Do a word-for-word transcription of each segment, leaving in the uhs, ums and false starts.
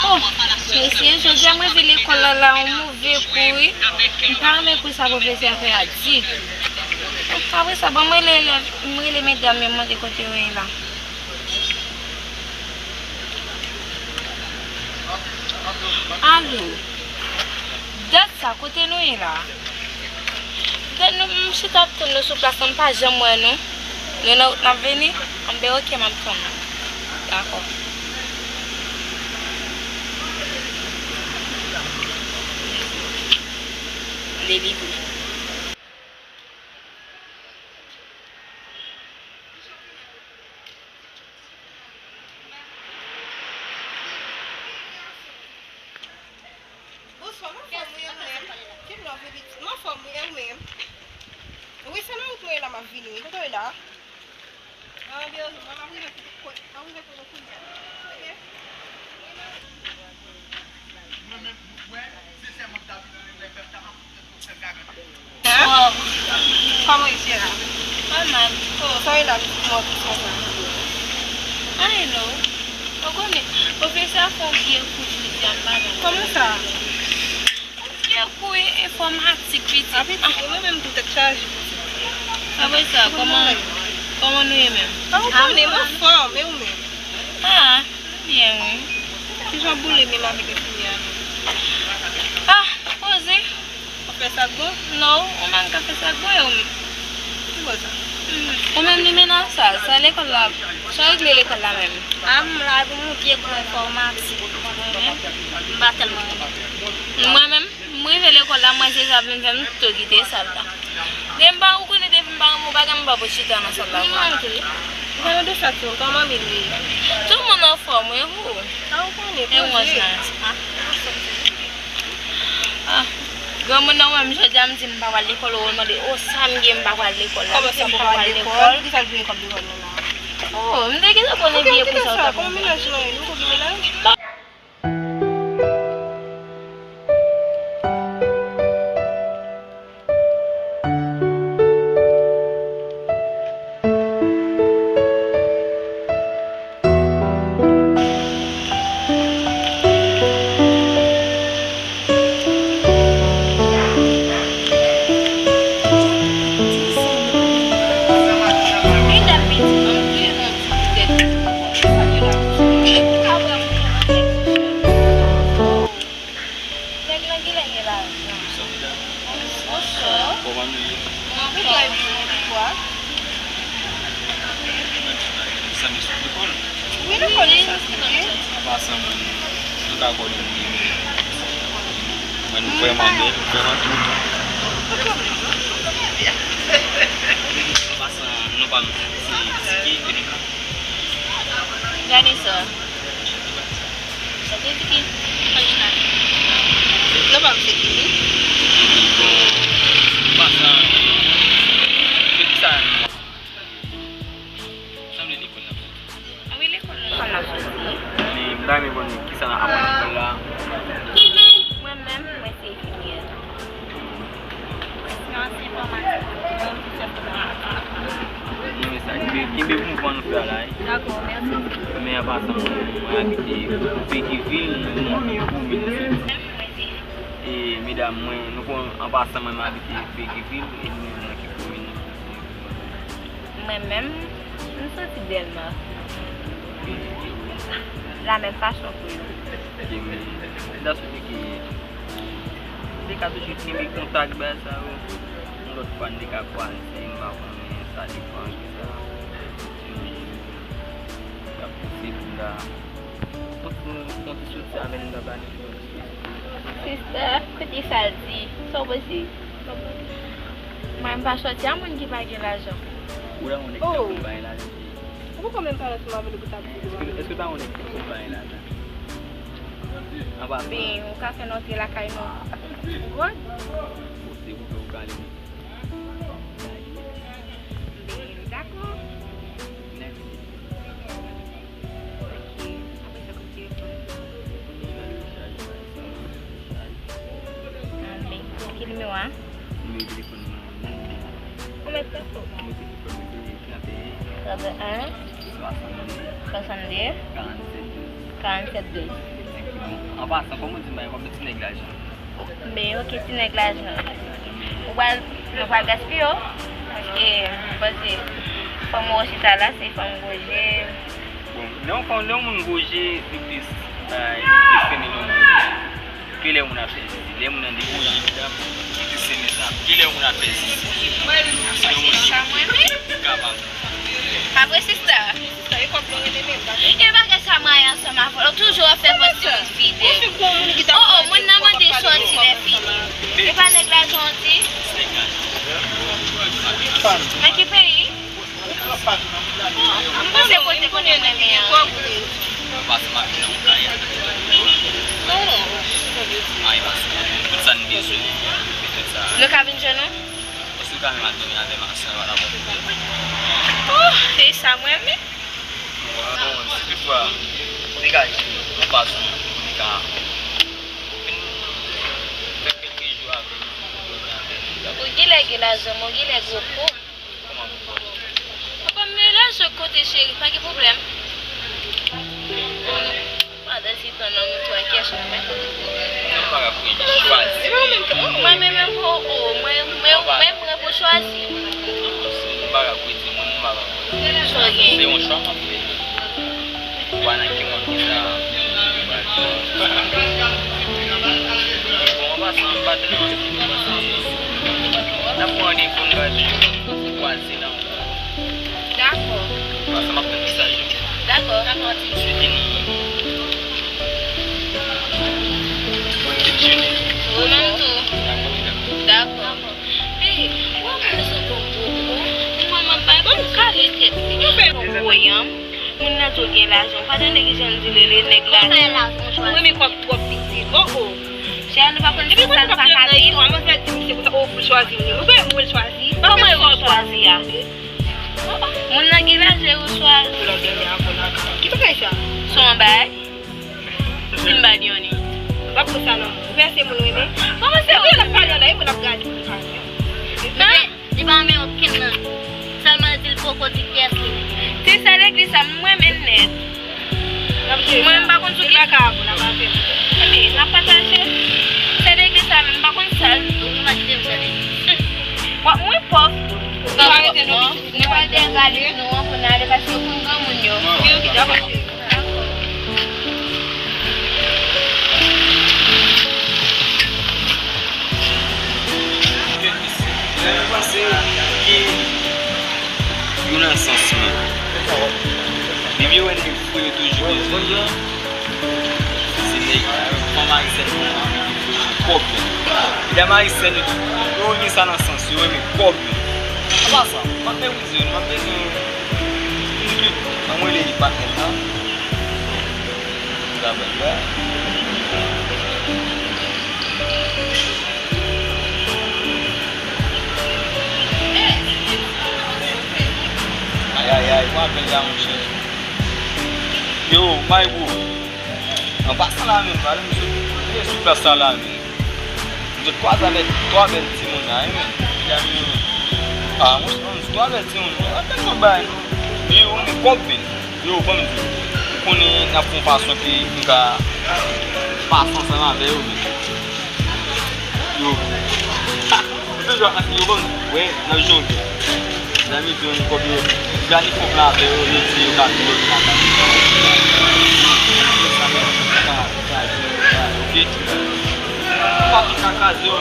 Oh, mesye, jodi a mwen rive lekòl la, la yon move kou wi. M pa renmen kou sa pwofesè a fè a ditou. Apre sa, bon, mwen rele, mwen rele medam yo, mande kote yo ye la. Alo. Dat sa, kote nou ye la? Dat nou, m chita ap tann nou sou plas la, m pa janm wè nou. Nou nan wout n ap vini? Anben, oke, m ap tann nou. Dakò. Delivre. Bonswa, m anfòm wi, e ou menm? Ki love, pitit? M anfòm wi, e ou menm? Wi, se nan wout mwen ye la, m ap vini wi. Kote w ye la? Nan biro, mwen m ap rive pou, m ap rive pou nou kounye a. Oke? Mwen menm, mwen, sensèman, m ta vin nan lè pèp ta. Hein? Kòman w ye, Sierra? Pa mal. Oh, sa w ye la, pitit mwen, plis konsa? Anyen non. Ou konnen, pwofesè a fè yon vye kou jodi a, m pa konn. Kòman sa? Yon vye kou enfòmatik, pitit. Ah, pitit, ou menm menm tou tèt chaje, pitit. Apre sa, kòman, kòman nou ye menm? Ah, ou konnen, m anfòm, e ou menm? Ah, byen wi. Kijan w boule menm avèk enfimyè a menm? Ah, poze. W ap fè sa k bon? Non, ou menm k ap fè sa k bon, e ou menm? Ki bò sa? Ou menm ni menaj sa, sa lekòl la, sa regle lekòl la menm? A, m la pou m vye kou enfòmatik, mwen menm, m pa tèlman renmen. Mwen menm, m rive lekòl la, mwen se sa vin fè m tou kite sal la. Men m pa, ou konnen depi m pa renmen yon bagay, m pa pot chita nan sal la. M manke. Gade de sa, ti moun, kòman manmi li ye? Tout moun anfòm, wi, pou. A, ou konnen, e ou anfòm. Ah. Granmoun nan, mwen, jodi a, m di m pa pral lekòl, ou mande, oh, sa m gen, m pa pral lekòl la. Kòman sa, m pa pral lekòl? Kisa l vle kòb lekòl nou la? Oh, m te gentan konnen vye kou sa w t ap fè. Kòman menaj lan ye? Nou konn menaj? Nèg lan genlè gen lajan. Bonswa medam. Bonswa. Kòman nou ye? Mwen anfòm. Mwen byen, e ou? Mwen menm, sa m sot lekòl. Wi, lekòl li sot wi. An pasan, mwen, nou ka kòdone, mwen, nou vrèman bèl, nou vrèman tout. An pasan, non pa m se Tiki, Jennifer. Gade sa. Sa te di ki? Anjina. Non pa m se ki li. Bon, pasan, se ki sa nou? Sanble lekòl la. A wi, lekòl la. Lekòl la soti. Men m ta renmen konnen ki sa n ap aprann lekòl la. Mwen menm, mwen se enfimyè. Nan enfòmatik. Mwen se enfòmatik. Mwen sa, kenbe, kenbe mouvman nou fè a la, wi. Dakò, mèsi. Men an pasan, mwen, mwen abite Péguy vil, nan komin Soti. E medam mwen, nou konn, an pasan, mwen, mwen abite Péguy vil, e nou menm nan ki komin nou? Mwen menm, m soti Dèlma. Lamè Fachon pou yo. Ki, m ta swete ke nou te ka toujou kenbe kontak, bagay sa yo. Yon lòt fwa, n te ka kwaze, m pa konnen, sa depann kisa. Yon jou, y ap posib la. Fòk nou fè yon ti soti avè l, nou ta pale yon ti soti. Sista, koute sa l di. Sa w panse? Mwen, m pa sòti a moun ki pa gen lajan. Ou la, yon nèg ki pa gen lajan. Ou poko menm pale ansanm avè l, ou ta di. Èske, èske w ta yon nèg ki pa gen lajan? An pasan. Ben, ou ka fè n antre lakay nou. Gwòg? Ou se pou fè ou pale. Ben, dakò. Mèsi. Ok. Apre sa, kote telefòn? Ah, ben, ki nimewo a? Nimewo telefòn mwen. Ou mèt pran fò. Nimewo telefòn mwen se trannteyen. Trannteyen. Swasann de. Karannsèt douz. Karannsèt douz. An pasan, kòman w di m bagay kòm ti nèg lajan? Men ok, ti nèg lajan. Ou pral, nou pral gaspiye w. Paske, m panse, fanm ou chita la, se fanm gwo je. Bon, lè yon fanm, lè yon moun gwo je, li plis, bay, li plis renmen lè yon moun. Ke lè moun ap fè zizi, lè moun nan de gwo je, li plis renmen sa. Ke lè moun ap fè zizi. Si yon moun ki kapab. Pa vre, sista? E bagay sa m rayi ansanm avè w. Toujou ap fè pòz timoun fidèl. Oh, oh, moun nan mande sòti lè fini. E pa nèg lajan w di? Nan ki peyi? M panse kote kote m renmen an. Mwen pase m ap vin nan yon kay. Ay, pase tout sa n bezwen. Tout sa. Nou ka vin jwenn ou? Èske w ka menm al dòmi avè m aswè a, w a la bon pou ou? Oh, e sa m renmen. Bon, si toutfwa, degaje, nou pa sou, nou ka fè kèlke jou avè m, dòmi avè m. Ou genlè gen lajan, men w genlè gwo kou. Kòman pou ou? Papa m, men lajan kote cheri, pa gen pwoblèm. Pandan se tan nan, nou twò kèchon, men. Mwen pa ka kwè li chwazi. Mwen menm, mwen menm, oh, oh, mwen, mwen, mwen, mwen pou chwazi. Mwen pa ka kwè di mwen, mwen pa ka kwè. Sa w gen? Se yon chwa m ap fè. Ou pa nan ki mond ki sa. Bon, an pasan, m pa tèlman, n ap pran randevou, n va toujou kwaze nan yon Dakò. Pase m ap fè mesaj yo. Dakò. Dakò, ti. Swete nou bonne continuité. Ou menm tou. Dakò, dakò. Dakò. Hey, w ap fè sa bon, bon, bon. Mwen, mwen pa bon kale tèt li. Ou fè yon gwo yanm. Moun nan tou gen lajan. Ou pa tande ki jan l di l rele nèg lajan. Ou renmen kòb twòp pitit. Oh, oh. Chè, nou pa konn ki sa n pa ka viv. Mwen fè di misye pou sa, oh, pou l chwazi moun. Ou pa wè moun l chwazi. Kòman yo chwazi a? Moun nan gen lajan, yo chwazi. Ki bagay sa? Se yon bagay? Si m ba li yon ni. M p ap fè sa non. Ou wè se moun ou renmen? Kòman se ou renmen? Depi l ap pale la, e moun ap gade. Men li pa renmen okenn nan. Sèlman li di l poko di kiyès li renmen. Se sèl legliz sa m renmen nèt. Mwen, m pa konn sou ki. Enben, n ap pataje. Sèl legliz sa menm, m pa konn sèl. Ou pa kite m sèl legliz. W ap mouri pòv. Bon, nou pral degaje nou an pou n ale, paske yo konn granmoun yo. Ok, ok, dakò, cheri. Dakò. Mwen panse ke yo nan sans mwen. Depi yo wè nèg fou yo toujou bezwen yo. Se nèg fanm ayisyen yo anvi gen kòb. Medam ayisyen yo tou, yo renmen sa nan sans yo, yo renmen kòb. An pasan, m ap meprize yo, m ap bezwen yon, yon, yon, ann rele li patnè m nan. Travay la. Ay, ay, ay, pran apèl la, monchè. Yo, my bro. An pasan la menm, pale m sou, sou plas sa la menm. M sot kwaze avèk twa bèl timoun la, wi, men. Medam yo. Ah, monchè, twa bèl timoun. Yo tèlman bay, non. Yo, men kòb, men. Yo, ban m di w, ou konnen n ap fè yon fason ke nou ka pase ansanm avè yo, men yo, yo toujou ap, yo ban m di w, wè, n ap jwe yon gèm. Zanmi di w kòb yo, planife yon plan avè yo, yo di yo ka vin lòt la. Ok? Ou pa ka kraze yo.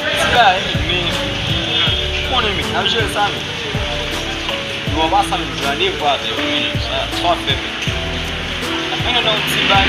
Ti bagay, men, men, ou konnen, men, n ap jere sa, men. Nou an pasan menm, randevou avè w, men sa, sa w ap fè menm. Ap mennen nan yon ti bay,